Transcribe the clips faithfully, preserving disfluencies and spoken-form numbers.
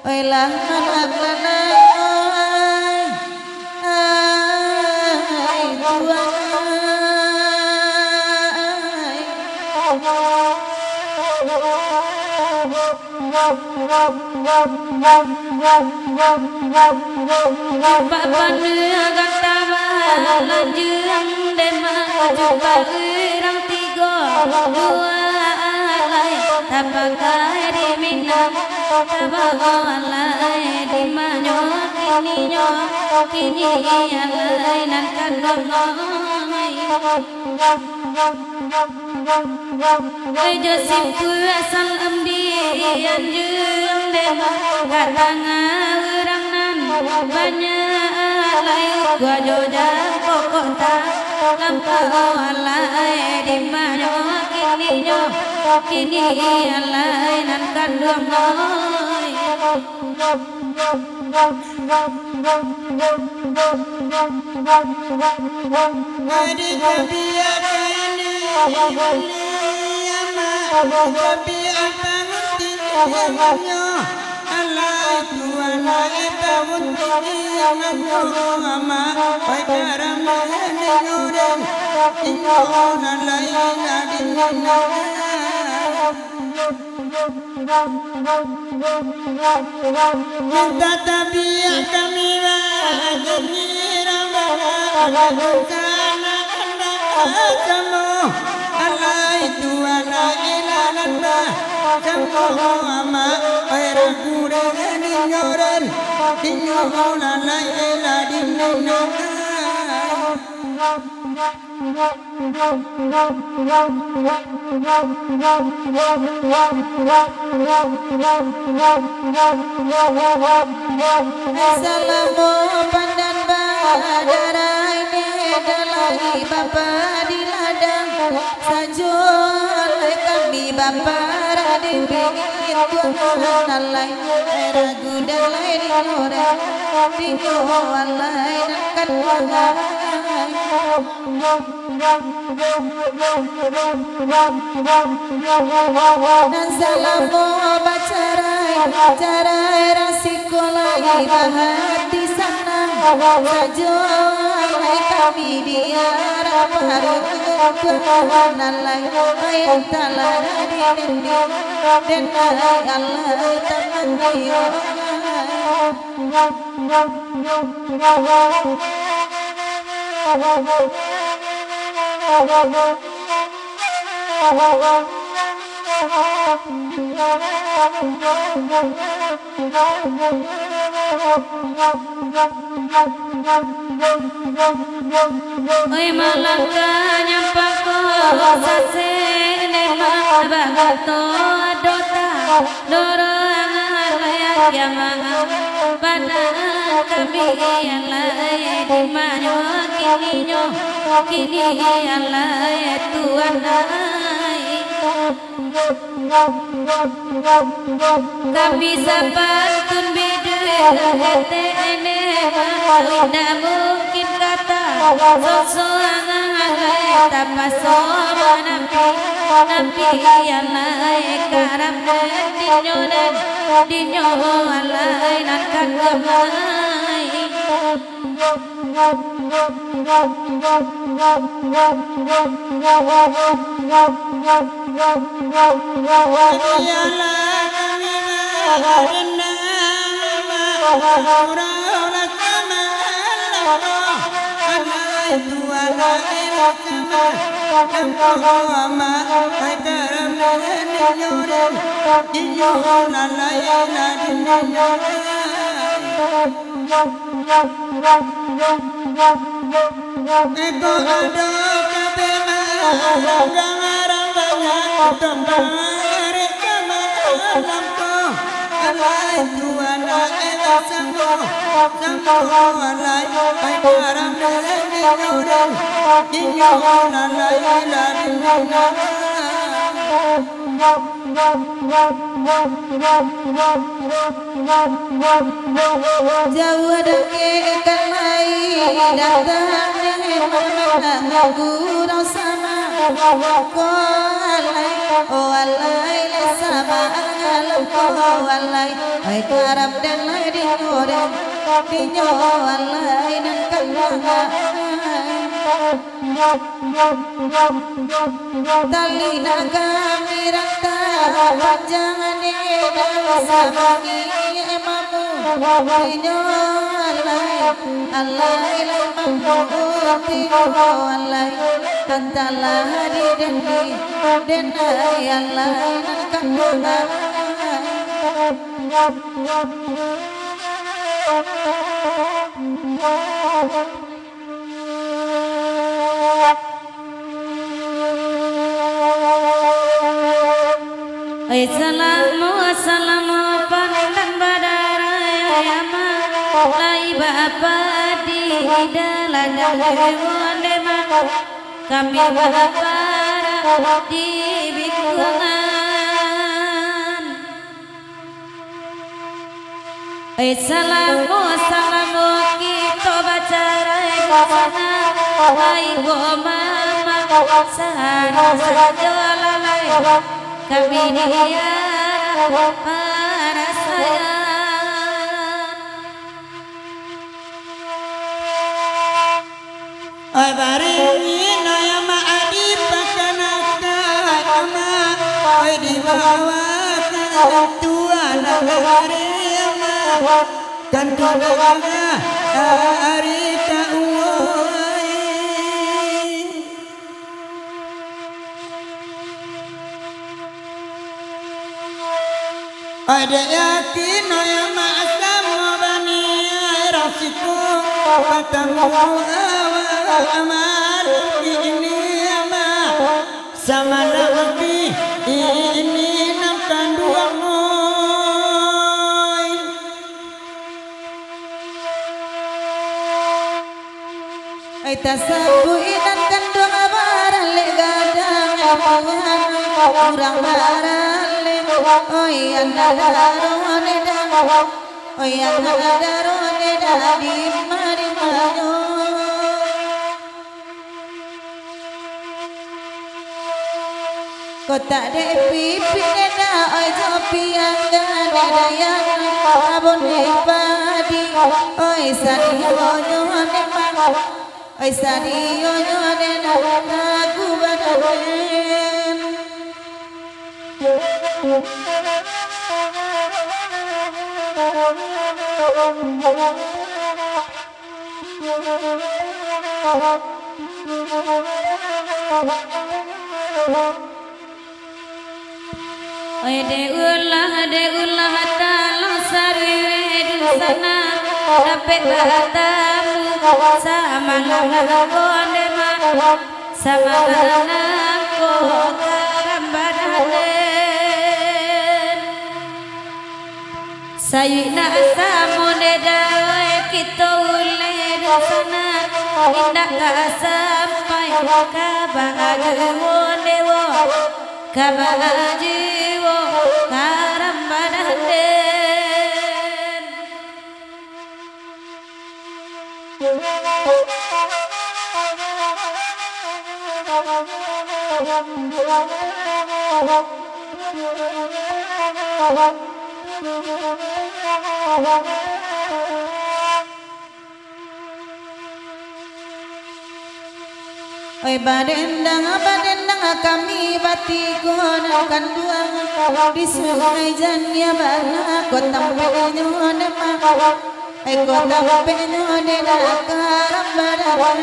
Oilah anak lanang, ai, ai, tuan, ai. Bapanah gata balanjuang dema, cuba urang tigo, dua alai tapakai di Minang, tabao alai di manyo kininyo, kini alai nan kanduang. Oi, jo sipuah salam di anjuang dema, ka tangah urang nan banyak alai, kua jo jangkok kota, lampau alai di manyo kininyo, kini alai nan kanduang, oi. Mintak tabiak kami bajinyi rambara, anak dunsanak anak samo, alai tuan alai lalat ba, samo amak, oi ragu dek dinyoran, dinyo lalai lah dinyoran. Salamo pandan badarai, ni dalai bapa di ladang, sajo alai kami bapa di pinggir tuangan alai, ragu dalai di norang, di alai nan kan tuangan. Nan salamo bacarai, bacarai rasiko lai bahati sana. sajo, lai kami diarah parukuan, nan lai ain talah dari dending, den ai alah taman iyo. Oi, malangkah nyampang ko sasek, dek mah bagato dota, dorong layang kiamat. Badan kami alai di manyo kininyo, kini alai Tuan ai. Kami sapantun bidek, indak mungkin kata, sosoangan lai tapaso manampi, nampi alai karam dinyo nan, dinyo alai nan kanduang ai. Iko ado kabeh mah, urang-urang banyak, tong dari ka malam ko. Alai Tuan, alai samo, samo alai, ai karam dek inyo dek, inyo alai lah di mana. Jauah dakek kan lai datang, mah gurau sama ko alai, o alai lai sama alam ko alai, ai karam den lai dinyo den, dinyo alai nan kanduang ai. Tali nan kami rantang panjang ni, dan sabangi mamu. Inyo alai, alai, alai mamu, inyo alai, antalah di dendi, den ai alai nan kanduang ai. Ai salamo, salamo pandan badarah, ama lai bapadi dalam dewan dema, kami bapara di bingkuangan. Ai salamo, salamo kito bacarai di sana, ai ko mama, sahana sajo lalai, kami diarah parasaian. Ai baringin, ai amak adi pakanakan amak, ai dibawa ka tuan nagari amak, kan tuan nagari ari ka uwai. Ai dek yakin, ai amak samo baniaik rasiko, batamu awak amak ini amak, samalam bi ini nan kanduang oi. Ai tasambuik nan kanduang baralek gadang, Tuhan, urang baralek, oi, anak daro ne dah, oi, anak daro ne dah, di ma, di manyo. Kotak dek pipik ne dah, oi, jo pianggan ne dah, yan abon dek padi. Oi, sadionyo dek ma-, oi, sadionyo dek nan lagu badaden. Oi, dek ulah, dek ulah, talang sariwe dunsanak, dapek batamu, samangang nangko dema, samangang nangko karamba daden. Sayuik nak samo dek dawai kito uleh dunsanak, indak ka sampai ka baajuo dewo, ka baajuo karamba daden. Oi, badendang, badendang kami batigo nan kanduang di Sungai Janiah bana, ko tampeknyo dema, oi, ko tampeknyo dek nan karamba daden.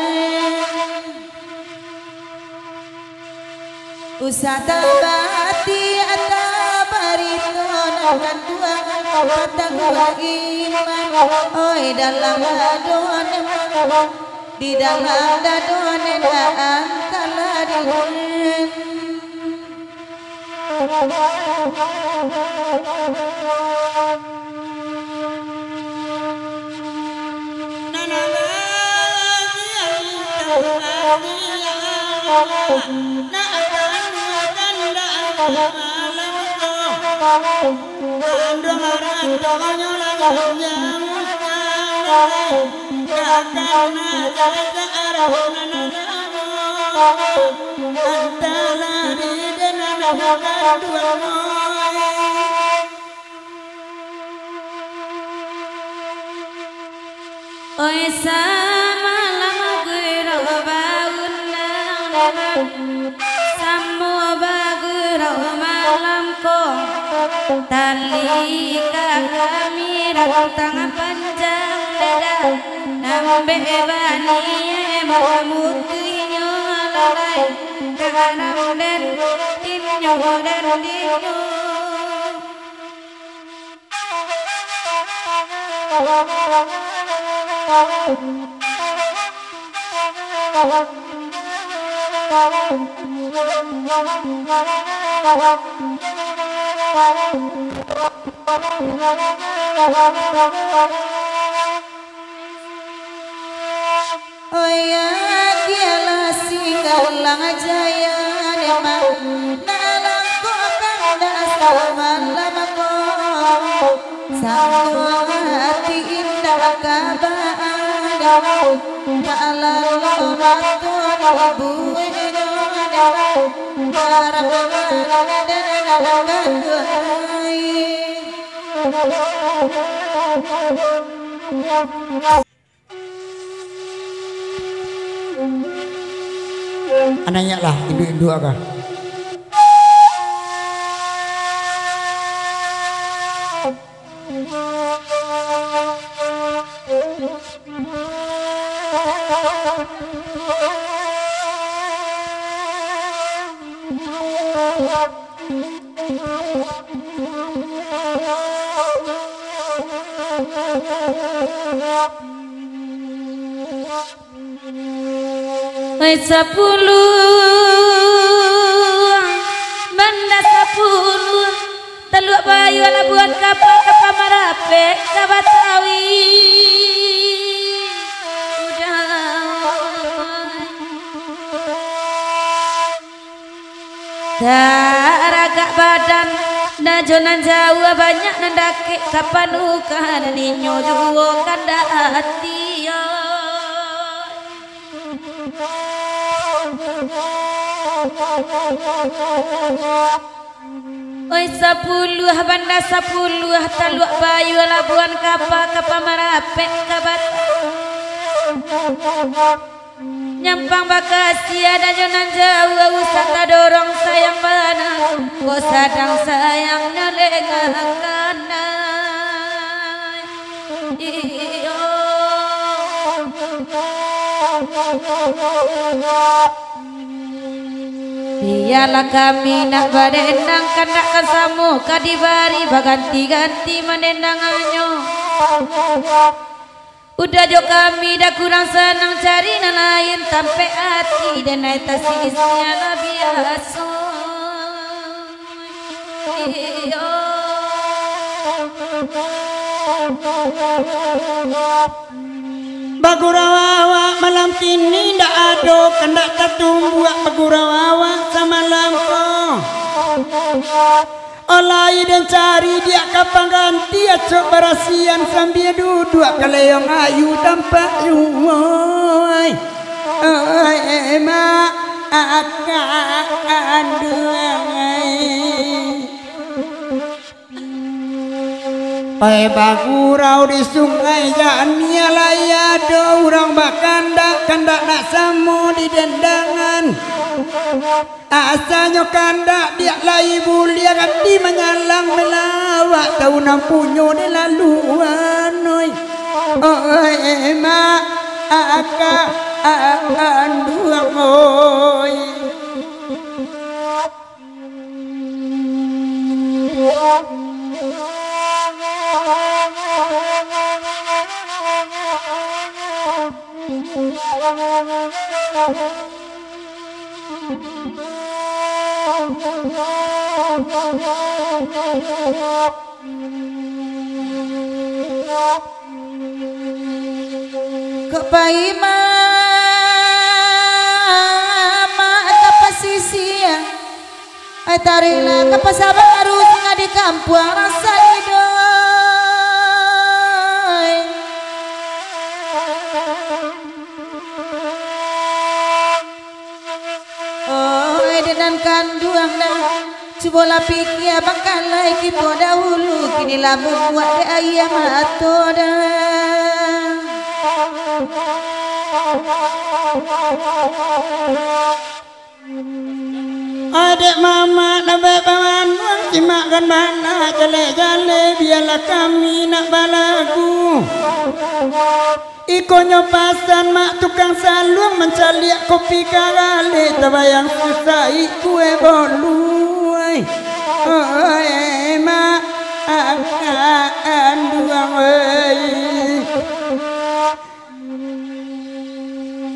Usah tabati ata barito nan kanduang, pataguah iman, oi, dalam dado dema. Di dalam dado nena angkala dingin. Oi, samalam gurau baundang, samo bagurau malam ko. Tali ka kami rantang panjang dada, nambek bani mamutuihnyo lalai, ka randam dinyo dan dinyo. Oi, agiahlah singgalang jaya, dema, nak langkok kandak samalam ko. Samo ati indak ka baadau, nak lalo mato dibuehnyo, dema, barang dan kaduai. Anaiaklah induak-induak ka. Ai sapuluah, banda sapuluah, taluak bayu labuan kapa, kapa marapek ka Batawi. Udah. Taragak badan, nan jo nan jauah, banyak nan dakek, kapanukan ninyo juo kandak ati, yo. Oi sapuluah banda sapuluah, taluak Bayua, Labuan Kapa, Kapa Marapek, ka Batam. Nyampang Bakasia, dan jo nan jauah usah tadorong, sayang bana, kok sadang sayangnyo lengah kanai. Iyo. Bialah kami nak badendang, kandak ka samo ka dibari, baganti-ganti mandendangannyo. Udah jo kami dah kurang sanang, cari nan lain tampek ati, denai tasisiah lah biaso. Iyo. Bagurau awak malam kini ndak ado, kandak tatumbuak bagurau awak samalam ko. Olai den cari diak ka pangganti, acok barasian sambia duduak ka leyong ayu tampak juo. Oi, oi, mak, akak kanduang ai. Pai bagurau di Sungai Janiah, lai ado urang bakandak, kandak nak samo di dendangan. Asanyo kandak diak lai buliah, ati manyalang malawak, tau nan punyo di laluan, oi. Oi, mak, akak, kanduang, oi. Kok pai mamak ka pasisia, ai taruihlah ka pasa baru, singgah di kampuang rasa lido. Oi, den nan kanduang dah, cubolah pikia bangkalai kito dahulu, kini lah mambuak dek aia mato dah. Adek mamak nan bapanuang, simakkan bana jaleh-jaleh, bialah kami nak balagu. Ikonyo pasan mak tukang saluang, mancaliak kopi ka galeh, tabayang susah kue bolu, ai. Oi, mak, akak kanduang, oi.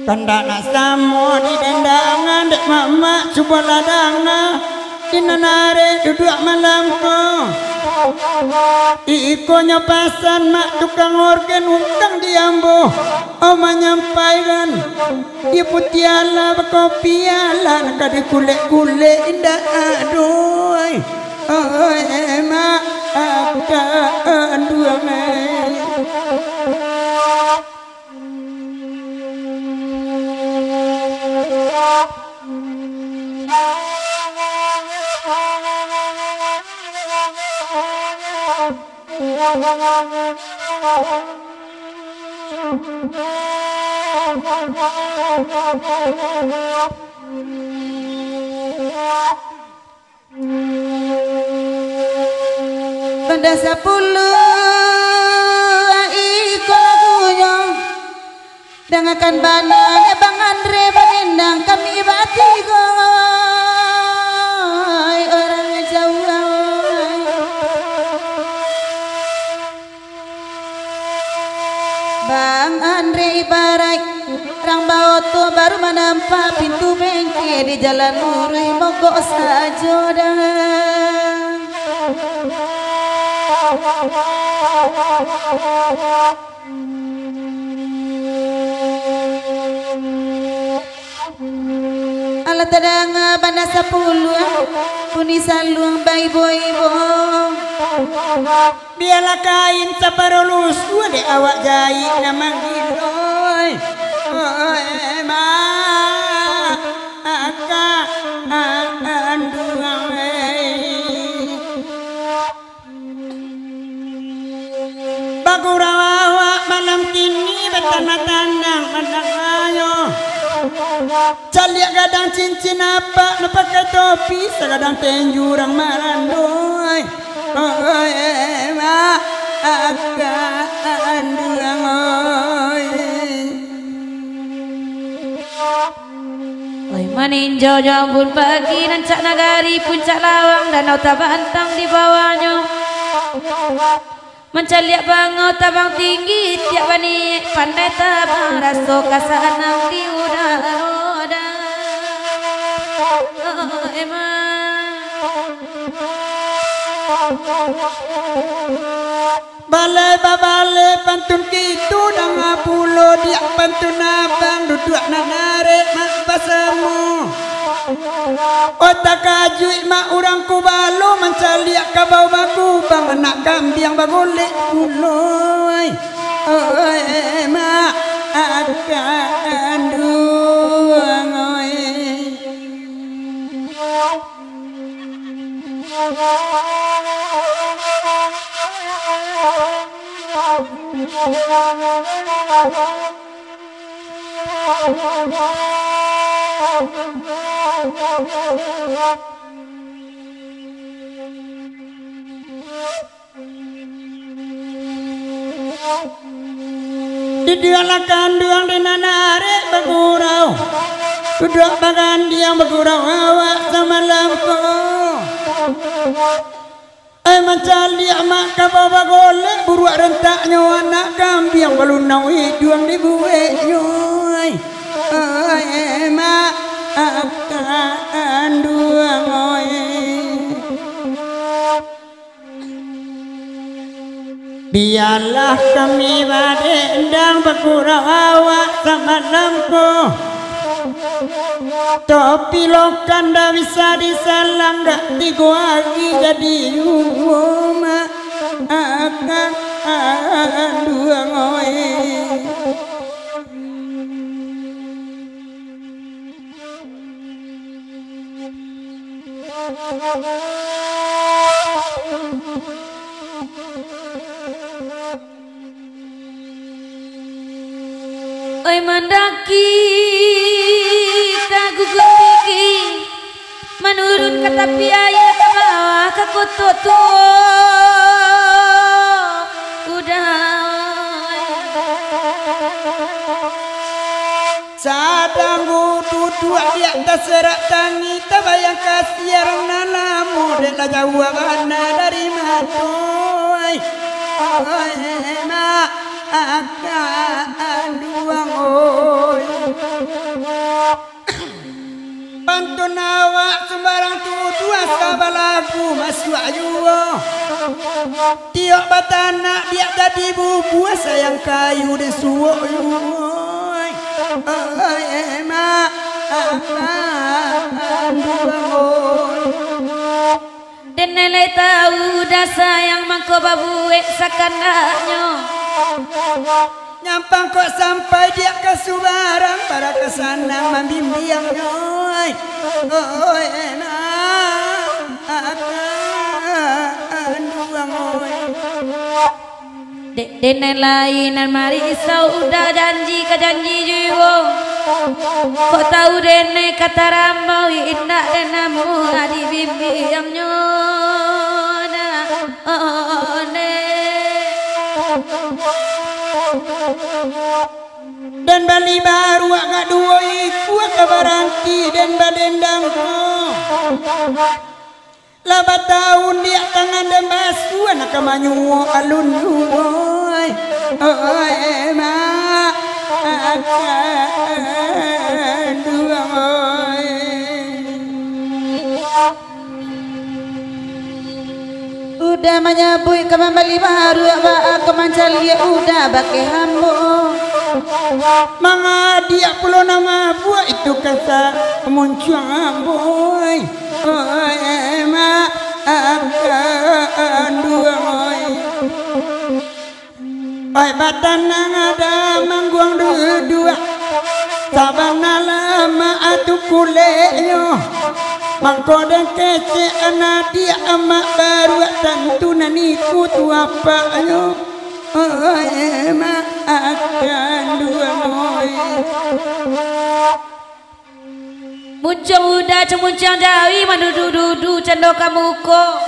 Kandak nak samo di dendangan, dek mamak, cubolah danga. Di nan arek duduak malam ko. Ikonyo pasan mak tukang orgen, utang di ambo. Oh, manyampaikan, iyo putiah lah, bakopi lah, nan ka dikulek-kulek indak ado, ai. Oi, mak, akak kanduang, ai. Banda sapuluah iko lagunyo, dangakan bana dek Bang Andre badendang kami batigo, urang jauah. Bang Andre ibaraik rang baoto baru manampak pintu bengke di jalan luruih mogok sajo dah. Alah tadanga bana sapuluah bunyi saluang baibo-ibo. Bialah kain saparo lusuah dek awak jaik nan manggilo. Oi, mak, akak, anduang, eh. Bagurau awak malam kini batanah tanang mandanganyo. Caliak gadang cincin apak nan pakai topi, sagadang tenjurang marandoi. Oi, mak, akan duang, oi. Oi, maninjau jo ambun pagi, rancak nagari puncak lawang, danau tabantang di bawahnyo. Mancaliak bangau tabang tinggi, tiok baniek pandai tabang, raso ka sanang di udaro. Oi, mak. Baleh babaleh pantun kitu, danga pulo diak pantun abang, duduak nan arek mak basamo. Oh, takajuik mak urang kubalo, mancaliak kabau bagubang, anak kambiang bagolek pulo, ai. Oi, mak, akan duang, oi. Didiaklah kanduang di nan arek bagurau, duduak bagandiang bagurau awak samalam ko. Ai mancaliak mak kabau bagolek, buruak rentaknyo anak kambiang balunau iduang dibueknyo. Ai, ai mak, akan duang, oi. Bialah kami badendang bagurau awak samalam ko. Topi lokan dah bisa disalang, dak tigo ari jadi juo mak, akan duang, oi. Oi, mandaki ka guguik tinggi, manurun ka tapi aia, ka bawah ka koto tuo. Udah. Sadang duduak di ateh serak tangih, tabayang ka siang nan lamo, dek lah jauah bana dari mato. Oi, oi, mak, akan duang, oi. Pantun awak sumbarang tuduah, sabalagu masuak juo. Tiok batanak diak jadi bubuah, sayang kayu disuok juo. Oi, mak, akan duang, oi. Denai lai tahu dah sayang mangko babuek sakandaknyo. Nyampang kok sampai diak ka subarang, bara ka sanang mambimbiangnyo. Oi, oi, mak, akan duang, oi. Dek denai lai nan marisau, udah janji ka janji juo. Kok tahu denai ka tarambau, indak den namuah dibimbiangnyo. Nah, oh, oh, oh, ne. Den bali baruak ka duo ikua, ka baranti den badendang ko. Lah batahun diak tangan den basuah, nak ka manyuok alun juo. Oi, mak, akan duang, oi. Udah manyabuik ka mambali baruak, baa ka mancaliak udah bakeh ambo. Mangadiak pulo nan mabuak, itu ka samuncuang ambo, oi. Oi, mak, akan duang, oi. Oi, batanang ada mangguang duduak, sabana lah mak atu kuleknyo. Mangko den kecek anak diak amak baruak, tantu nan iko tu apaknyo. Oi, maafkan duang, oi. Muncuang uda, muncuang jawi, manudu-dudu, cando ka muko.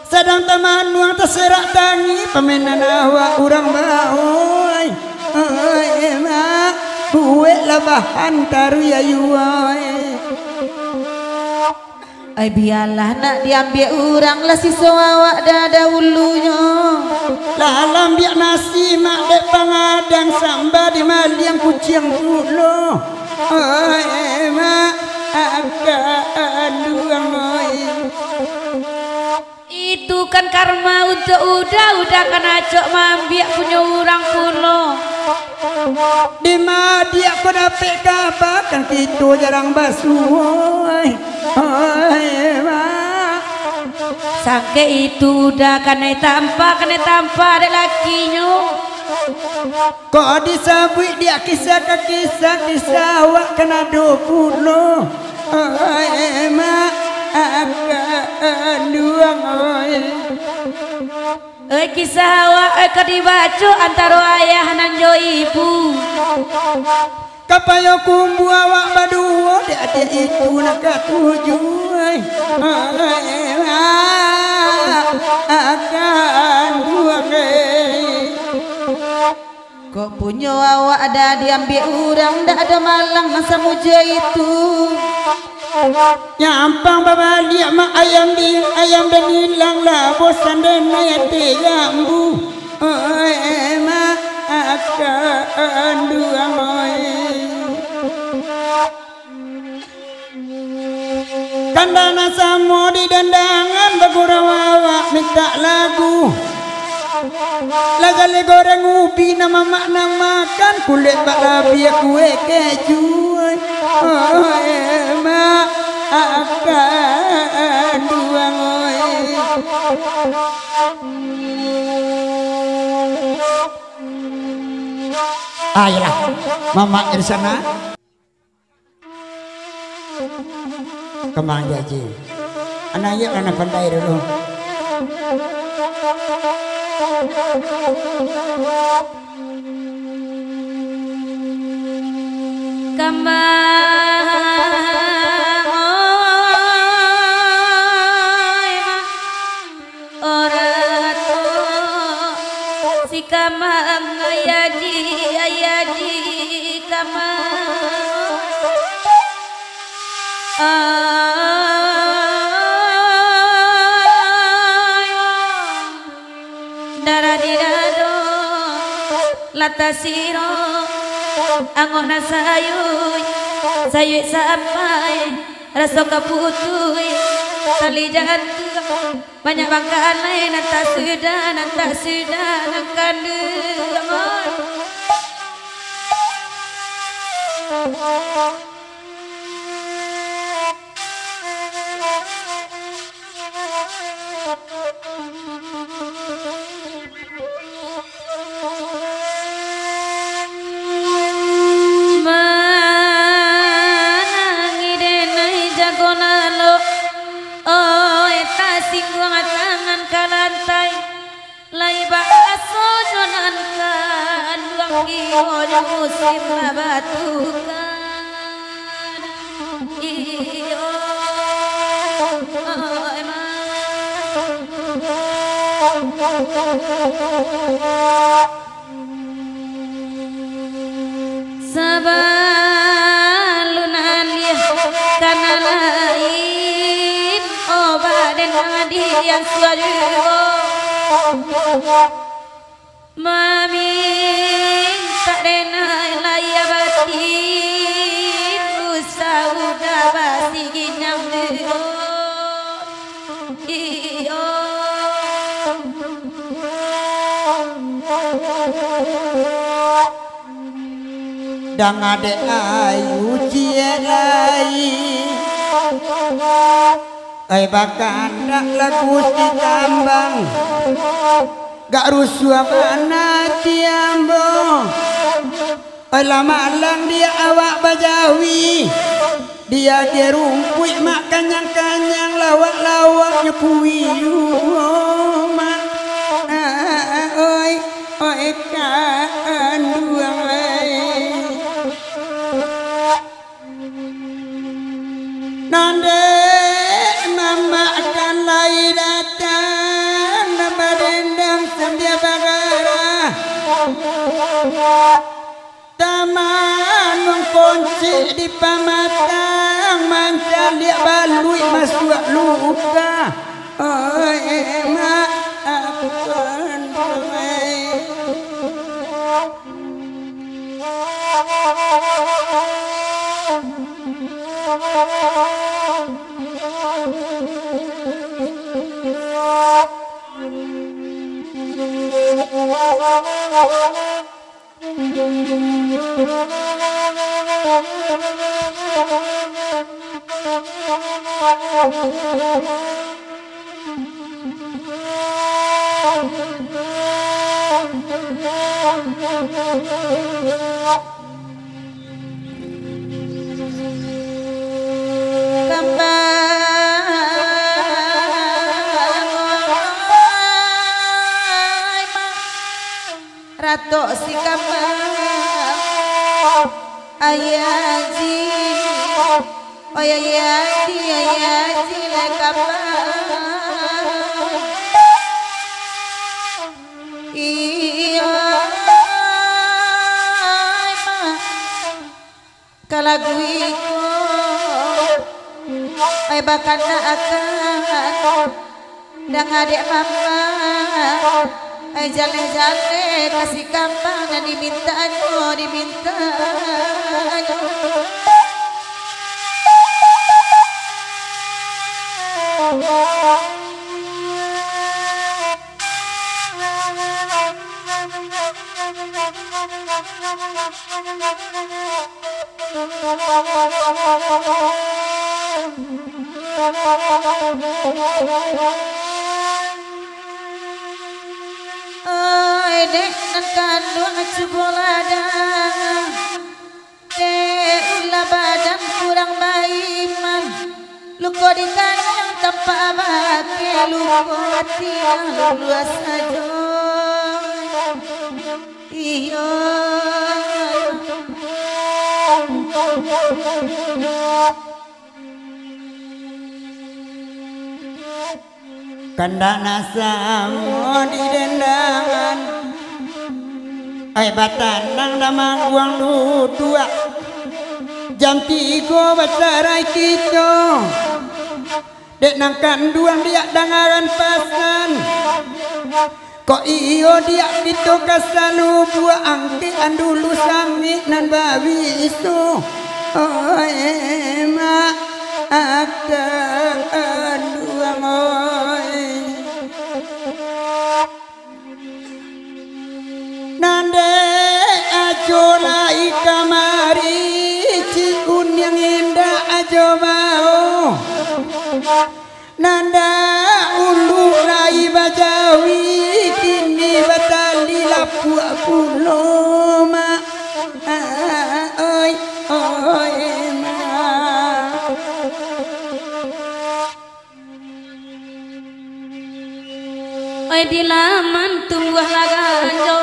Sadang tamanuang taserak tangi, pamenan awak urang baoi. Oi, mak, buweklah bahan taruih ayuai. Ai, bialah nak diambiak urang lah siso awak da-, dahulunyo. Lah lambiak nasi mak dek pangadang samba di maliang kuciang pulo. Oi, mak, akan duang, oi. Itu kan karma untuak uda, uda kan acok maambiak punyo urang pulo. Dima diak ko dapek kaba, kan kito jarang basuo, oi. Oi, mak. Sangkek itu uda kanai tampa, kanai tampa dek lakinyo. Kok disabuik diak kisah ka kisah, kisah awak kan ado pulo. Oi, mak, akan duang, oi. Oi, kisah awak, oi, ka dibaco antaro ayah nan jo ibu. Kapayo kumbu awak baduo, dek adiak itu nan katujuah, oi. Oi, mak, akan duang, oi. Kok punyo awak ado diambiak urang, ndak ado malang nan samujo itu. Nyampang babaliak mak ayam di, ayam dan ilang lah bosan den ayam tiambu. Oi, mak, akan duang, oi. Kandana samo di dandangan bagurau awak mintak lagu. Lah jaleh goreng ubi, nan mamak nan makan kulek bak labiah kuek keju. Oi, mak, akan duang, oi. Ah, iyolah. Mamak di sana. Kambang aji-aji. Anak ayah lah nan pandai dulu. Kambang, oi, mak. Ora tu si kamang, ai aji, ai aji kamang. Ai, darah di dado, latah siro, angoh nan sayuik, sayuik sampai, raso ka putuih, tali jantuang. Banyak bangkalai nan tak sudah, nan tak sudah, nan kanduang. Manangih denai jago nalo, oi, tasingguang tangan ka lantai. Lai baaso jo nan kanduang, kironyo musim babatukan. Iyo, oi, ma. Sabalun alih kana lain, oba den adian suaruo. Mamintak denai layia batin, usah udah basiginyang duo. Iyo. Dang adek ayu ciek lai. Ai, bakandak lagu si kambang. Gak rusuah bana ati ambo. Ai, lah malang diak awak bajawi. Diagiah rumpuik mak kanyang-kanyang, lawak-lawaknyo kuyuah mak. Oi kanduang ai. Nan dek mamak kan lai datang, nan badendang sambia bagarah. Tamanuang koncik di pamatang, mancaliak baluik masuak luka. Oi, mak, ampun, oi. Ratok si kambang, ayah Aji, oi ayah Aji, ayah Aji, lai kambang. Iyo, ai mak. Ka lagu iko, ai bakanak akan danga dek mamak, ai jaleh-jaleh ka si kambang nan dimintanyo, dimintanyo. Oi, dek nan kanduang cubo ladang, dek ulah badan kurang baiman, luko di kanyang tampak bakeh, luko ati nan luluah sajo. Iyo. Kandak nak samo di dendangan, ai batanang dah mangguang duduak, jam tigo bacarai kito. Dek nan kanduang diak dangaran pasan. Kok iyo diak kito ka salubuak, angkek an dulu samik nan babiso. Oi, mak, akan kanduang, oi. Nan dek ajo lai kamari, cik uniang indak ajo bao. Nan dek ulu lai bajawi, kini batali lapuak pulo, mak. Oi, oi, mak. Oi, di laman tumbuahlah ganjo,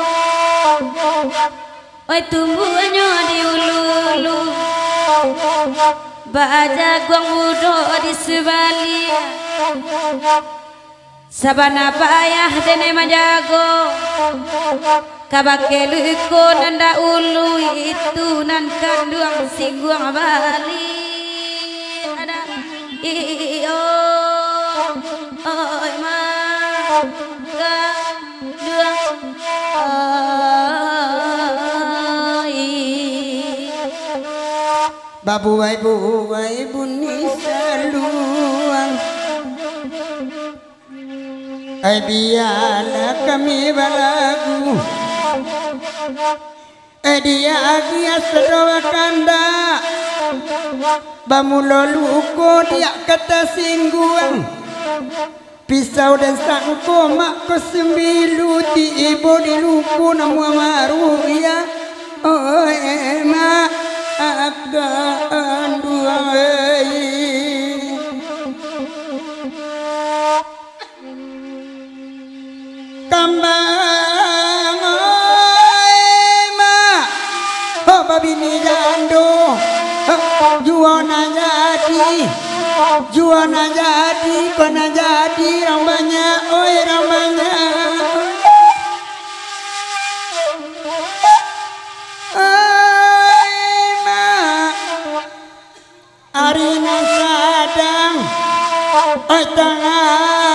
oi, tumbuahnyo di ulu-ulu, baa jaguang mudo di sabaliak. Sabana payah denai manjago, kabake luko nan daulu itu nan kanduang singguang bali. Anak iyo, oi, mak, kanduang, oi. Babuai-buai bunyi saluang. Ai, bialah kami balagu. Ai, diak agiah sado bakandak. Bamulo luko diak ka tasingguang. Pisau den sangko mak ko sambilu, tibo di luko namuah maruya. Oi, mak, akan duai. Kambang Ko nan jadi, juo nan jadi, ko nan jadi, rang banyak, oi, rang banyak. Oi, mak. Ari nan sadang, oi, tangah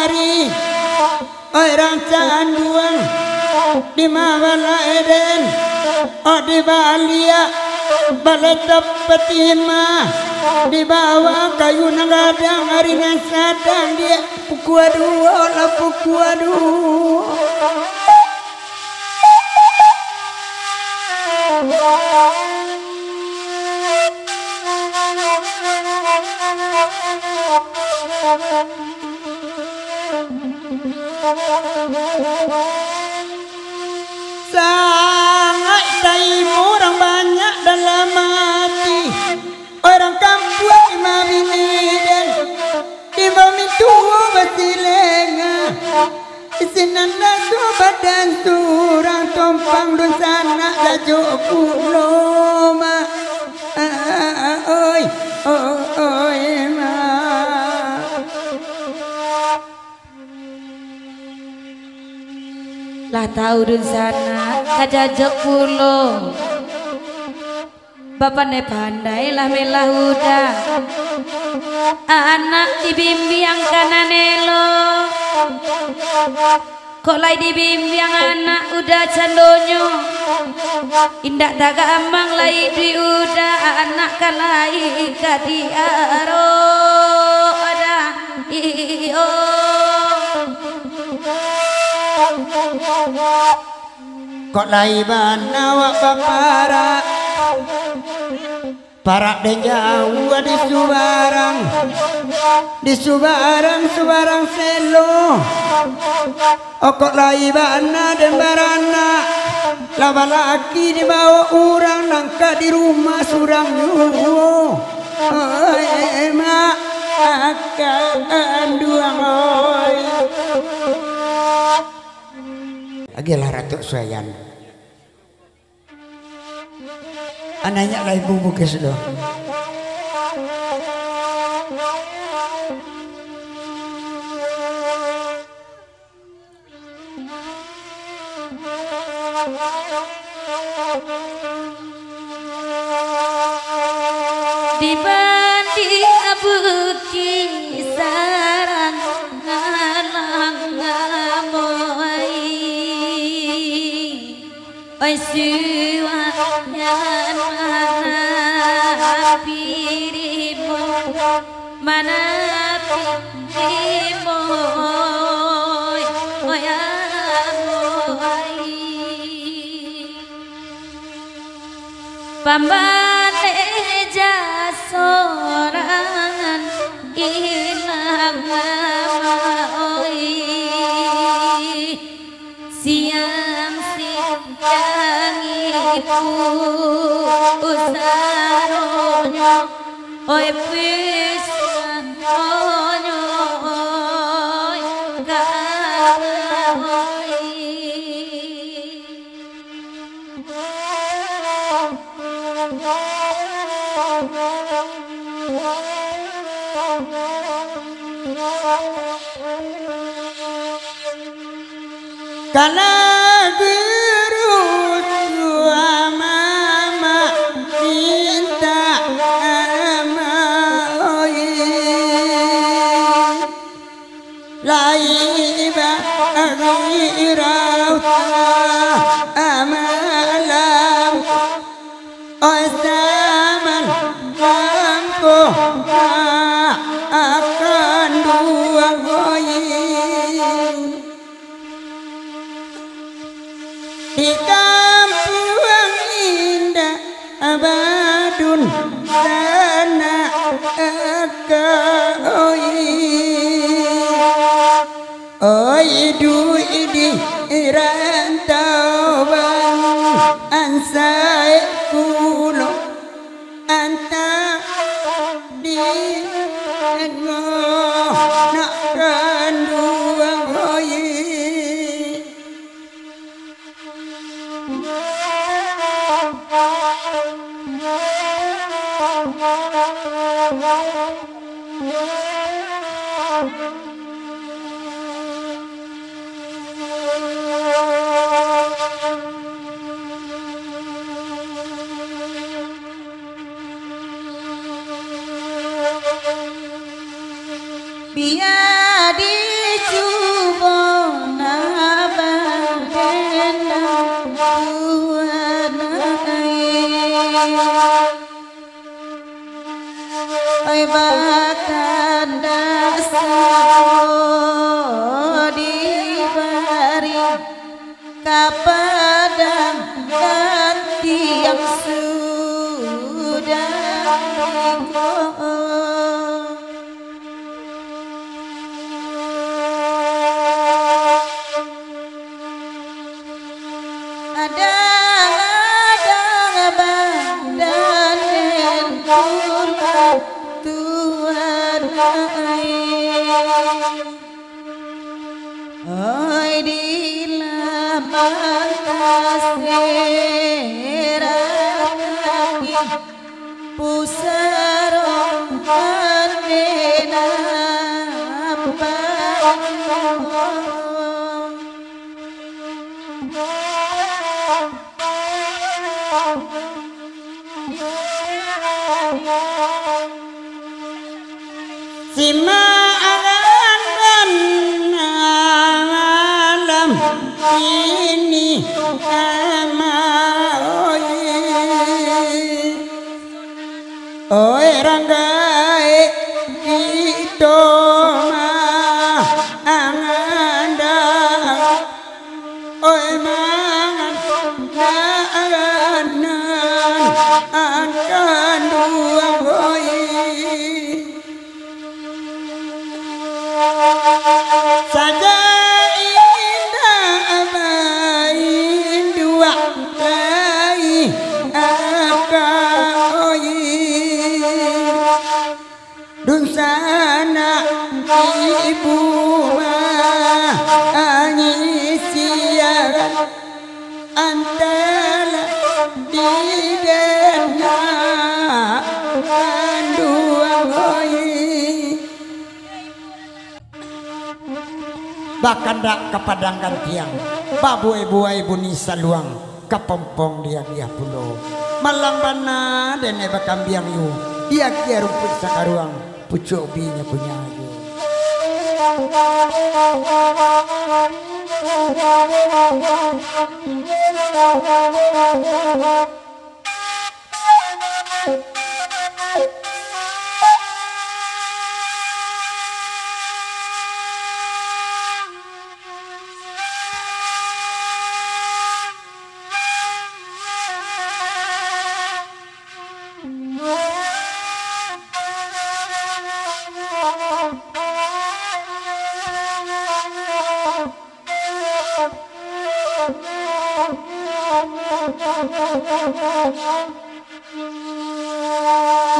ari, oi, rang canduang, di ma bala eden, oi, di baliak, balai tapatima, di bawah kayu nan gadang, ari nan sadang, di pukua duo, lah pukua duo. Sangaik taimo urang banyak dalam ati. Urang kampuang di mabini den, di bumi tuo basilenga. Di sinan raso badan surang, tompang dunsanak jajok pulo, mak. Oi, oi, mak. Lah tau dunsanak ka jajok pulo. Bapandai-pandailah melah Uda. Anak dibimbiang ka nan elok. Kok lai dibimbiang anak Uda candonyo. Indak tagamang lai iduik Uda, anak ka lai ka diaro Uda. Iyo. Kok lai bana awak baparak, parak den jauah di subarang, di subarang, subarang selo. Kok lai bana den baranak, lah balaki dibao urang, nangkak di rumah surang juo. Oi, mak, kanduang, oi. Agiahlah Ratuak Suayan. Anaknyo lai bubukeh sudah. Di bandiak bukik sarang alang amoi. Oi suayan manapi rimo, manapi rimo, oi amoi. Pambaleh jaso nan ilang amoi. Siang-siang ibu usaronyo, oi pisangonyo, oi kawin. Kala guru tua mama minta maoih. Lai bagirau malam, oi saman lampu akan duang oi. Di kampuang indak badun sanak aka oi. Oi duik di rantauan ansai pulo. Anta di tangah nak kanduang oi. Oi, bakandak samo dibari ka padang gantiang sudah iko. Adang-adang badan den pulang Tuhan ai. Oi, dilah mantas merah kaki. Pusaro ane nampak. Simak alam ini, ama oi. Oi, ranggai kito mah anganda. Oi, mangan makanan kanduang, oi. Saja indak bainduak lai, aka oi. Dunsanak ibu mah angisiaran antara di den kanduang, oi. Bakandak ka padang gantiang, babuai-buai bunyi saluang, ka pompong diagiah pulo. Malang bana denai bakambiang yo, diagiah rumpuik sakaruang, pucuak ubinyo punyo ayo.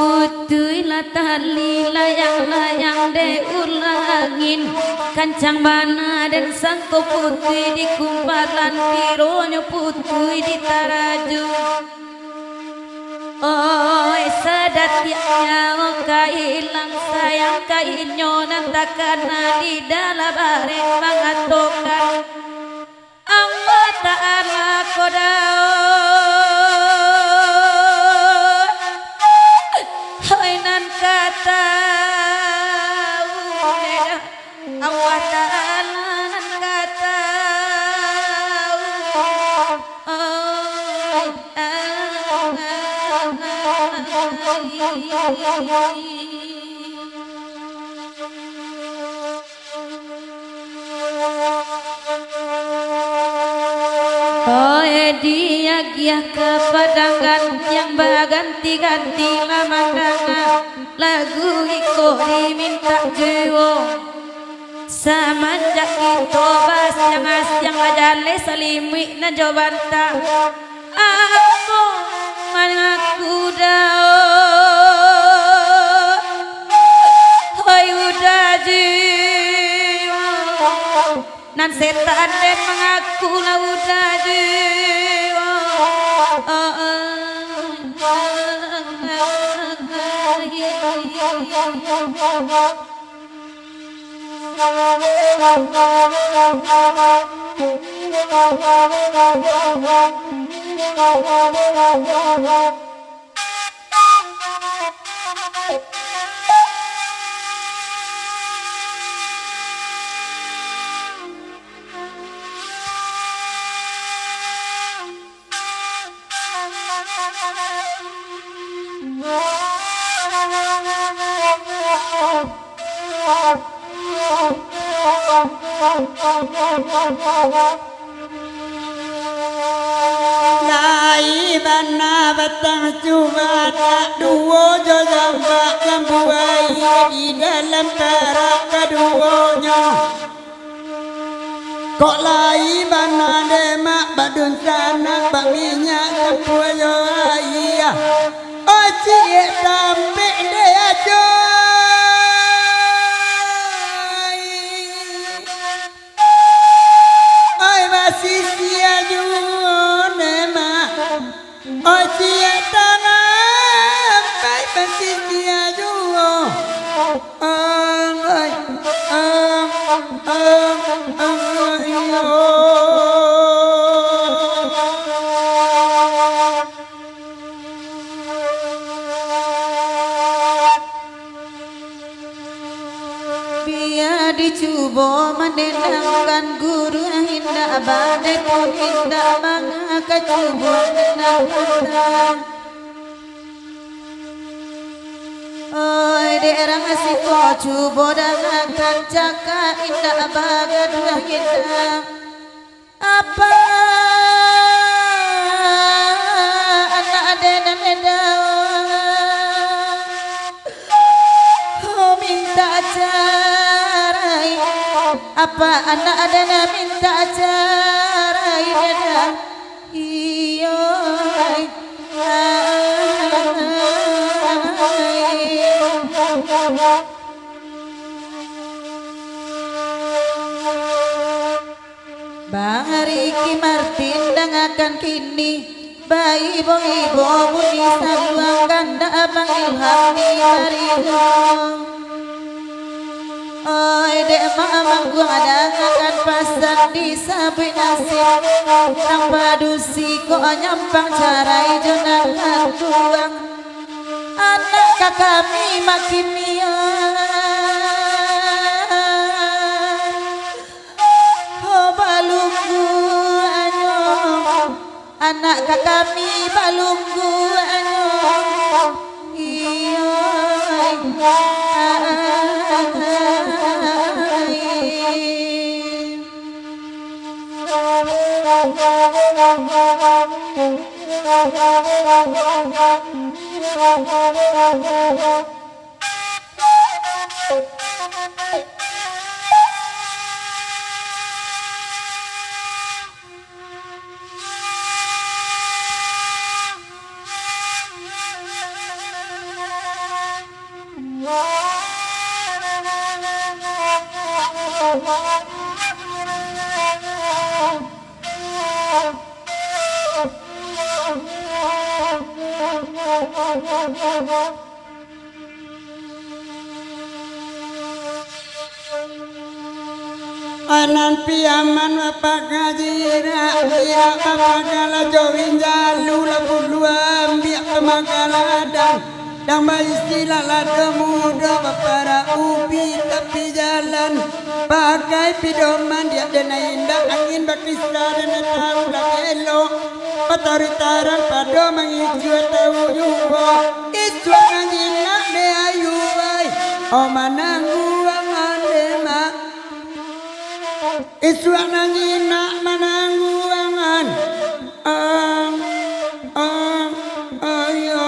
Putuihlah tali layang-layang dek ulah angin, kancang bana den sangko putuih di kumpalan, kironyo putuih di tarajung. Oi, sadatiak nyawo ka ilang, sayang ka inyo nan takana di dalam arek mangatokan, Allah Ta'ala ko Daud, oi, nan ka tau, Allah Ta'ala nan ka tau. Oi, diagiah ka padang gantiang, baganti-ganti lah mandanga lagu iko dimintak jiwo. Samanjak kito basiang-asiang, bajaleh salimuik nan jo banta, ambo mangaku Daud, oi, udah jiwo. Nan setan den mangaku lah udah jiwo. Lai bana batang cubadak, duo jo jambak jambu aia di dalam parak kaduonyo. Kok lai bana dek mak, badunsanak baminyak campua jo aia. Oi ciek tampek dek ajo. Oi basisia juo dek mak. Oi ciek tampek basisia juo. Oi, oi, oi, oi, oi. Bia dicubo manenangkan guru, indak badai pun indak manga, ka cubo manenangkan. Oi, dek rang siko cubo dangakan cakak, indak bagaduah indak. Apa anak ade nan dao mintak carai? Apa anak ade nan mintak carai, dada? Iyo, ai, ai. Bari Ki Martin dangakan kini, baibo-ibo bunyi saluang, kandak Abang Ilham di Marilah. Oi, dek Mak Mangguang dangakan pasan disabuik nasib, nan padusi kok nyampang carai jo nan lantuang. Anak ka kami makin nian. Ho balungguanyo, anak ka kami balungguanyo. Iyo, ai, ai. Anan Piaman Bapak Kaji, irak-irak Bapak Galajo Winjalu, lah bulu ambiak pamagaladang, dang baisi lah lado mudo, baparak ubi tapi jalan, pakai pidoman diak den indak, angin bakisa den tahu lah belok. Matoari tarang pado mangicuah tahu juo. Isuak nan jinak dek ayu ai, o manangguangan dek mak. Isuak nan jinak manangguangan. Ang, ang, ayo.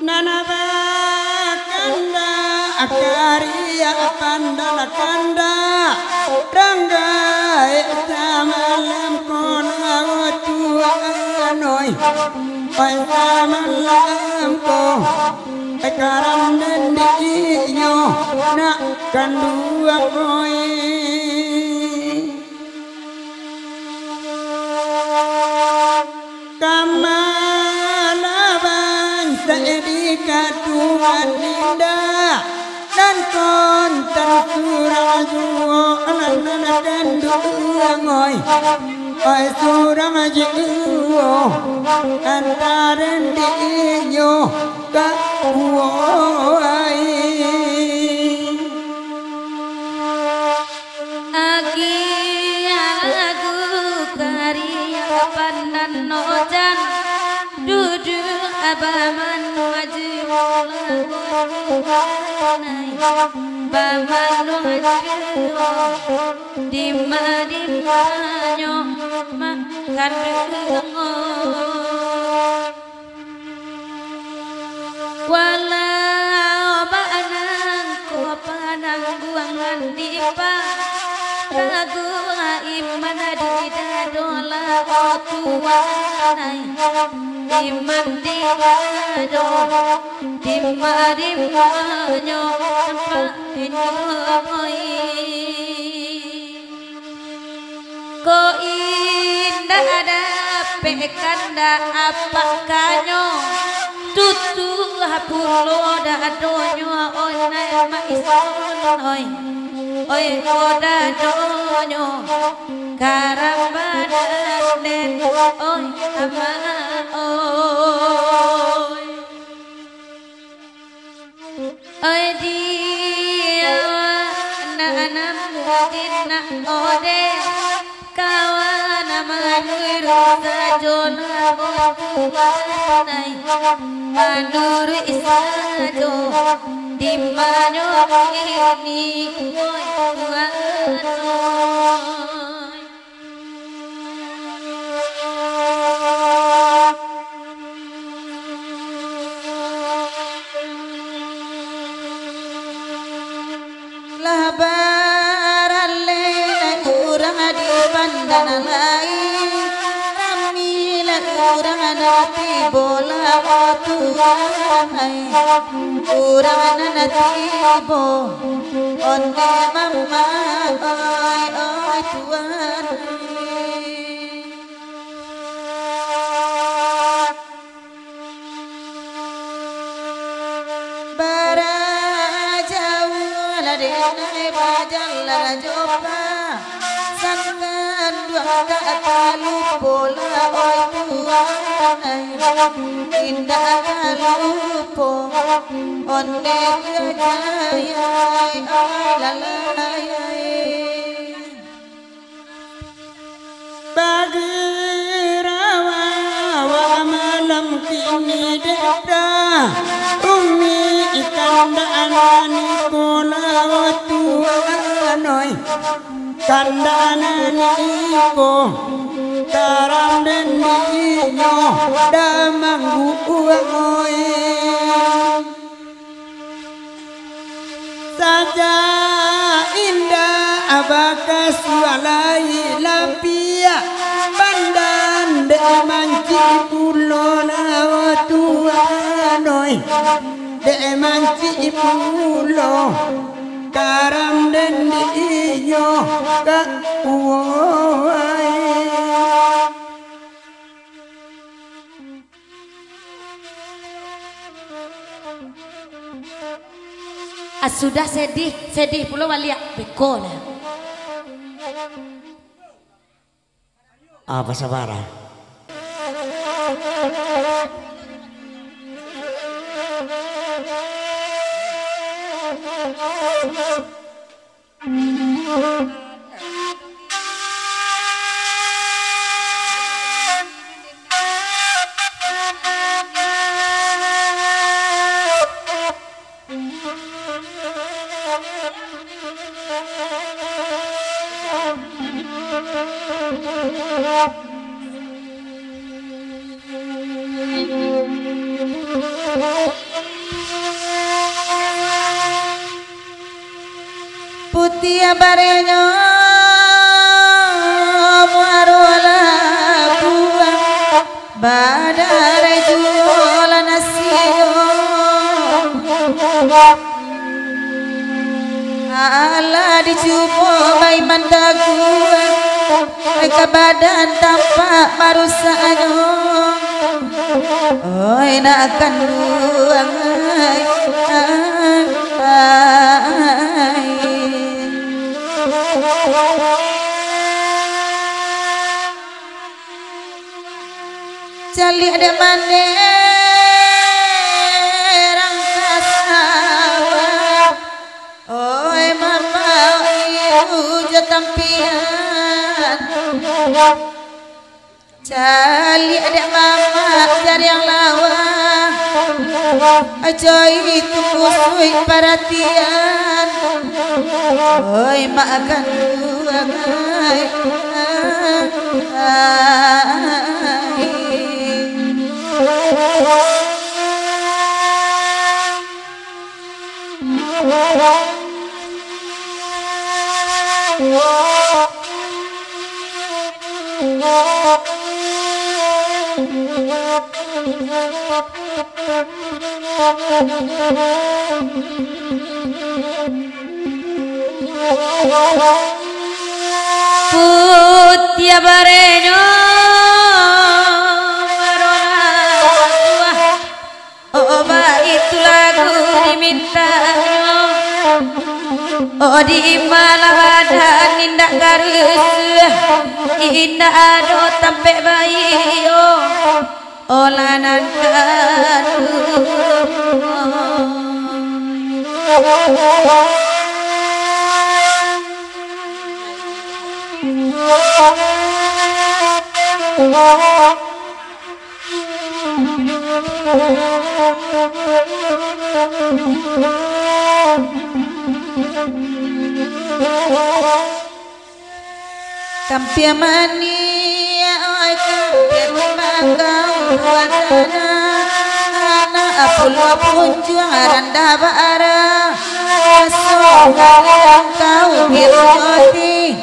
Nan bakandak kariak pandan kandak, ranggaik samalam ko lawa tuan oi. Pai samalam ko, ekaran dendiknyo nak kanduang koi. Kamalaban saedi katuan indak. Nan kontan surang juo, nan, nan kanduang oi. Oi surang juo, antaro di inyo ka Woi. Agiah lagu karya pandan ojan, duduak bamanuang jo lagu tunai, bamanuang jo dima-dimanyo makan dungo. Walau bak nangko panangguangan dipa, taguah iman di dado lah, o Tuhan ai. Iman di dado, dima-dimanyo nampak inyo, oi. Ko indak dapek kandak apak kanyo, tutuah pulo dadonyo, oi nan maison, oi. Oi ko dadonyo, karam badan den, oi amak, oi. Oi di awak nak namuah jinak ode, kawan manuruik sajo lah, o Tuhan ai. Manuruik sajo, dimanyo kini, oi Tuhan oi. Lah baralek urang di pandan lai, rami lah urang nan tibo lah, o Tuhan ai. Urang nan tibo, onde mamak, oi, oi Tuhan ai. Barajauah lah denai bajalan jo pa, sanganduang tak talupo lah, oi Tuhan ai. Indak talupo onde rajai, oi lalai ai. Bagirawa malam kini dek da, umi ikan da anani ko lah, o Tuhan oi. Kandak anani ko, karam den dinyo da mangguang oi. Sajak indak bakasuah lai lapiak, pandan dek mancik pulo lah, o Tuhan oi. Dek mancik pulo, karam den dinyo ka uwoi. Ah, sudah sedih, sedih pulo baliak. Beko lah. Ah, basabaralah. Putiah barenyo, muaro labuah, badarai juo lah nasinyo. Alah dicubo baiman taguah, ka badan tampak marusaknyo. Oi nak kanduang ai, ai, ai. Caliak dek mandeh, rang jo tampian. Caliak dek mamak jariang lawa, ajo itu musuik paratian. Oi, mak kanduang ai. Putiah barenyo marona tuah. Oh, baitu lagu dimintanyo. Oh, di malah badan indak karusuah, indak ado tampek bayi, oh. Oh, lah nan karusuah. Kampiang manih, oi, kampiang timbangau buatan anak, anak pulo punjuang randah bara, aso angkau biruti.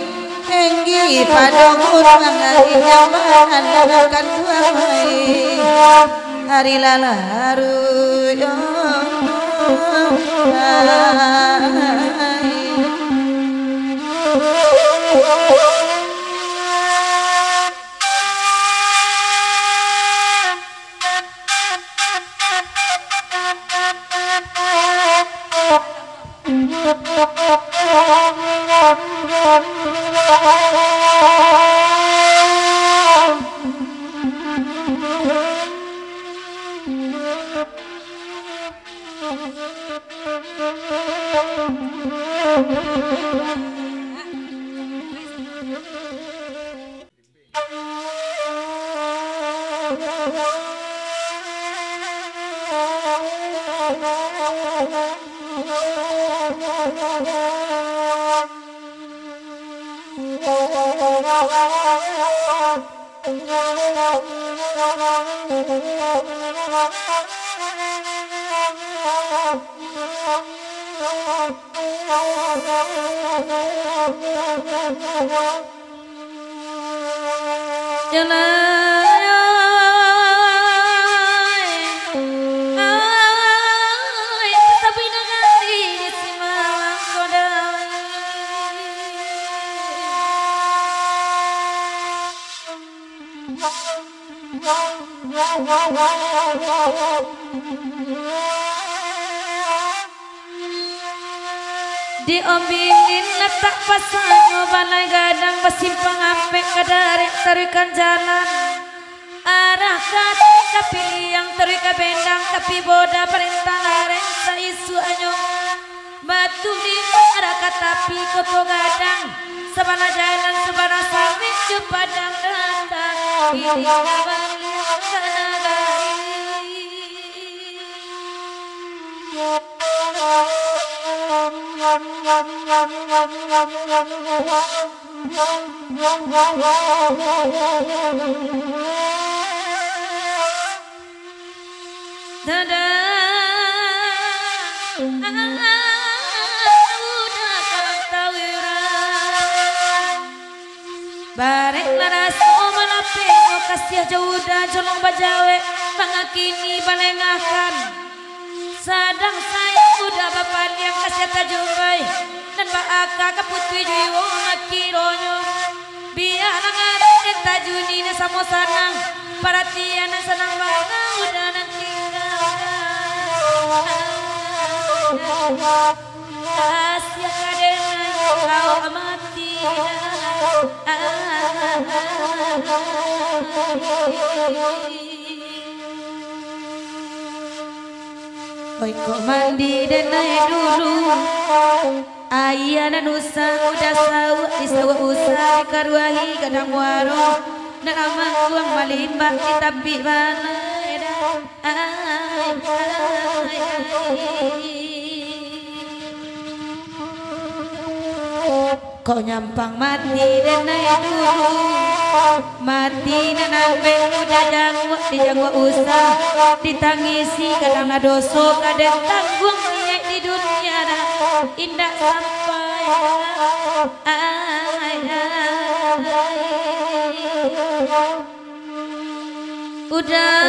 Tinggi pado gunuang, angin nyaman akan tuai. Ari lah larut, oh, ai. Jalai, ai, sabina kali di Simalang Kodai. Di Ombilin latak pasanyo, balai gadang basimpang ampek, ka darek taruihkan jalan, arah ka ateh ka piliang, taruih ka bendang, tapi boda parentah lareng saisuaknyo. Batu Limau arah ka tapi Koto Gadang, sabalah jalan sabarang sawit jo padang, datang iring ka baliak ka nagari. Dadah, udah kantau urang. Barek lah raso malapeh, kasiah jo udah jolong bajawek, mangakini balengahkan. Sadang sayang udah bapaliang, kasiah tajumbai, nan baaka ka putuih juo makironyo. Bialah ngareh den tajuni nan samo sanang, paratian nan sanang bana udah nan tinggalkan. Kasiah ka den awak mati dah. Oi, kok mandi den ai dulu. Aia nan usah udah sauak, disauak usah dikaruahi gadang muaro, nan amang guang malimbak di tapi balai dah. Ai, ai, ai. Kok nyampang mati denai dulu, mati nan ambek mudah jangguak, dijangguak usah, ditangisi kadang lah doso, kadang tangguang niaik di dunia dah, indak sampai dah. Ai, ai, ai. Udah.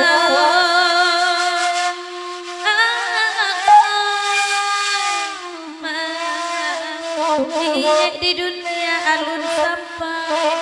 Mati di dunia alun sampai.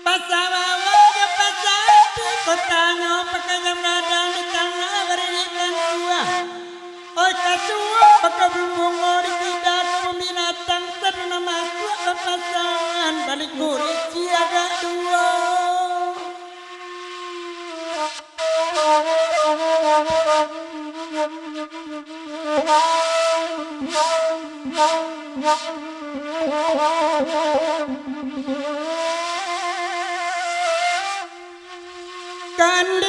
Pasawawa jo pasati, kotanyo pakajam gadang di tangah baririkan dua. Oi kasuo, bakabumbungo di kida kebun binatang, saduna masuak bapasangan, balik kurisi agak dua. Kandeh,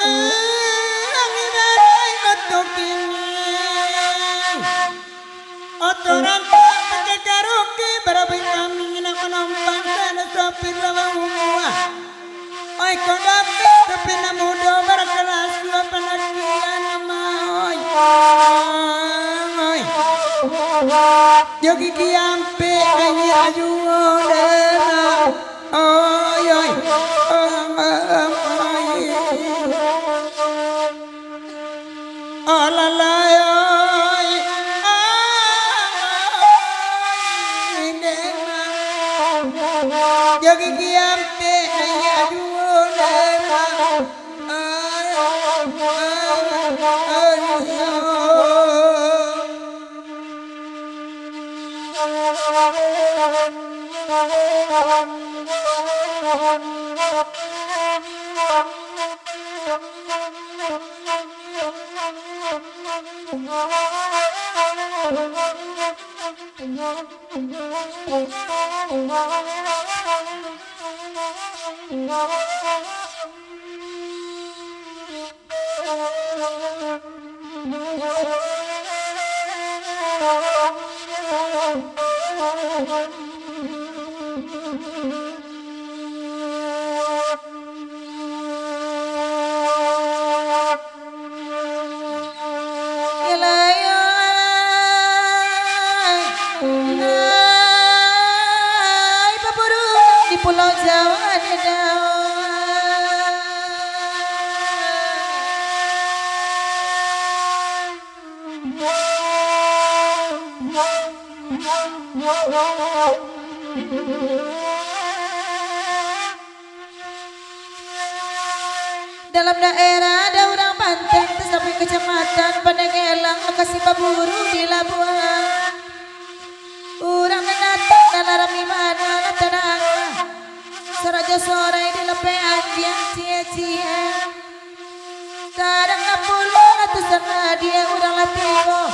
eh, angin arai oto kini. Oto rantak pakai karoke, barabai kami nak manompang kana sopir lawa umua. Oi, kok dapek sopir nan mudo, barakallah suap panakian nama, oi. Oi. Jo gigi ampek, aia juo dema. Oi, oi. Oi, oi, oi. Alalai, oi, ai, dema. Jo gigi ampek, aia juo dema. Ai, ai, ai, ai. Ilai, ai, baburu di Pulau Jawa ni dao. Dalam daerah ada urang Banteng, tasabuik Kacamatan Pandai Ngelang, lokasi baburu di labuahan. Urang nan datang dalam rami bana, nan tadanga sarajo sorai di lapeh anjiang cie-cie. Kadang nan pulo ratusan hadiah urang lah tibo.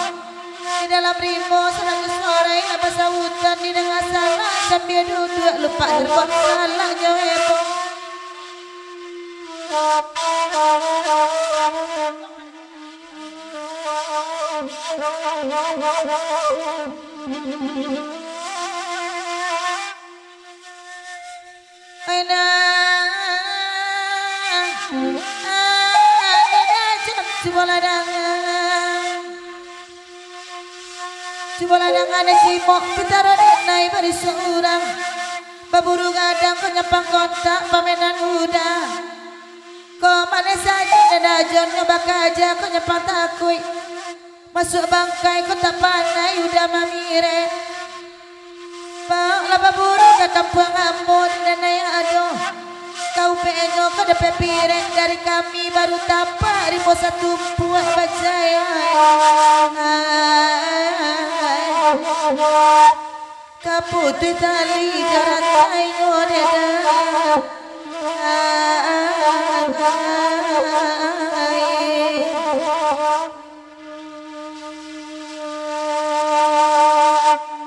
Di dalam rimbo sarajo sorai lah basabutan, didanga salah sambia duduak, lupak gerbang salah nyo heboh. Ai nah, ah, dadah jam, cubolah dangan. Cubolah dangan, cimok pitaro denai bari surang. Baburu gadang ka nyampang kontak pamenan uda. Ko maleh sajo nan ajo nyo bakaja ko nyapang takuik. Masuak bangkai ko tak pandai udah mamirek. Baok lah baburu ka kampuang ambo nan ayah ado. Kau P N O ko dapek pirek dari kami baru tapak rimo satumpuak bajai. Kaputuih tali jo rantainyo, dek dah.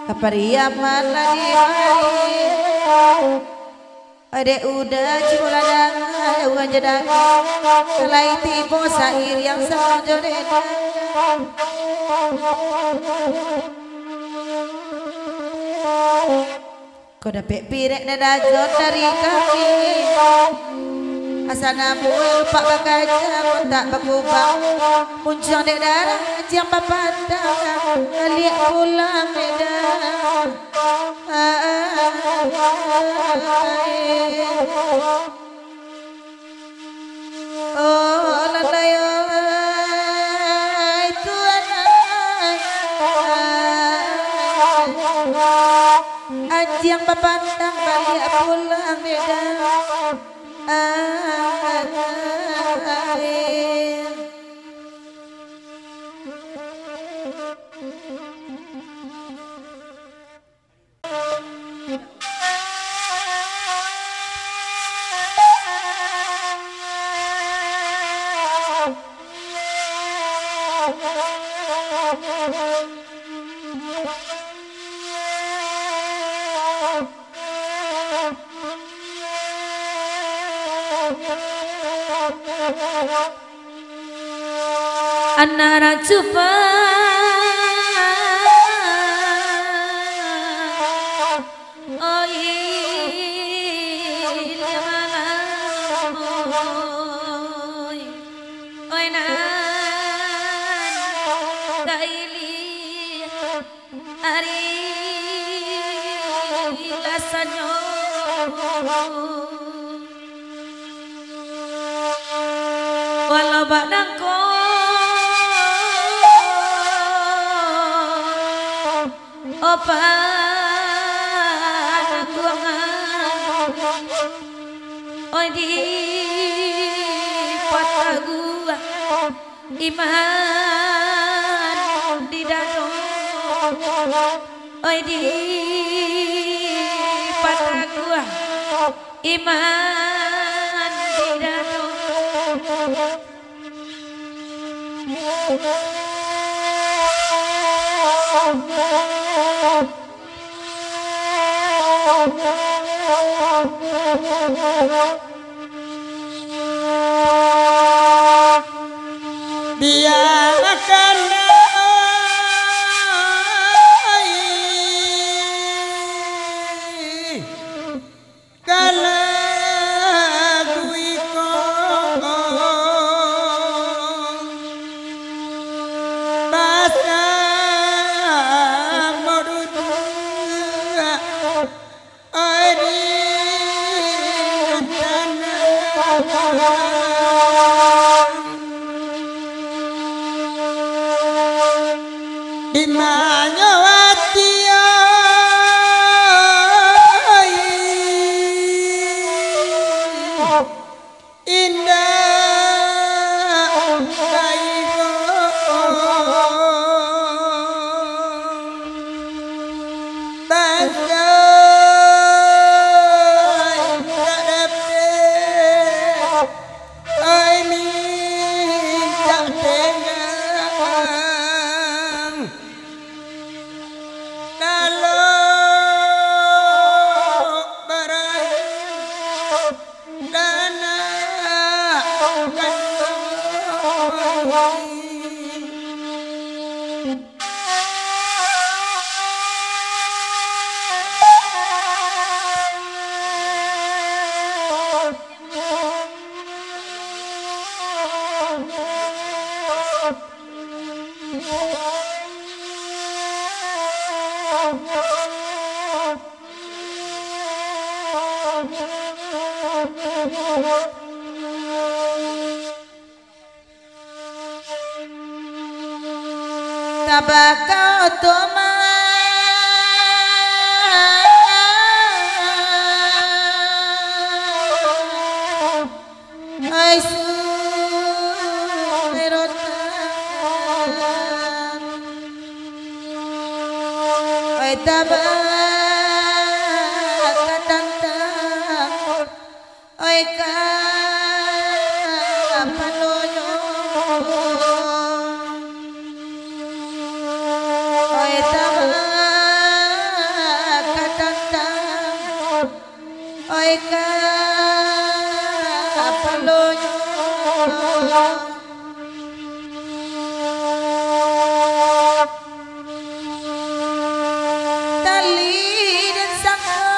Kapariaman lah di mari. Dek Uda, cubo lah danga urang jo danga. Lai tibo sairiang samo jo dek dah. Ko dapek pirek nan ajo dari kami. Asa namuah lupak bakaja, ko tak bakubang. Muncuang dek darah, anjiang bapantang, baliak pulang dek dah. Oh, alah lai, oh, ai, Tuhan, ai. Anjiang bapantang baliak pulang dek dah. Ai. Anak racupa, oi, oi, oi, nan kaili. Ari lasanyo, walau badangko, opan angguangan, oi, dipataguah. Iman di dado, oi, dipataguah iman di dado. Biarkan ai kalagu iko basamo duduak. Ari tanah. Di manyo ati, oi. Indak baibo bangsa indak dapek, ai mintak tenang. Kalau barahi Bakau tu mah, ai Sungai Rotan, ai tabah ka tantang, ai ka panonyo, ai tabah ka tantang, ai ka panonyo. Tali dan sangkai,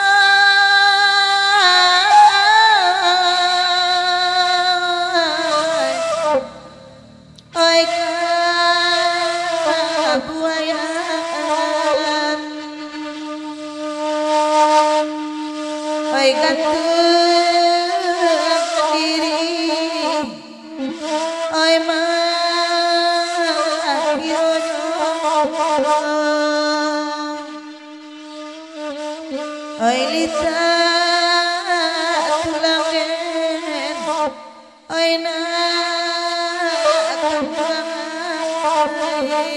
ai kabuayan, ai gantuang diri, ai mati ronyo, ai litak tulang den, ai nak kampuang ai.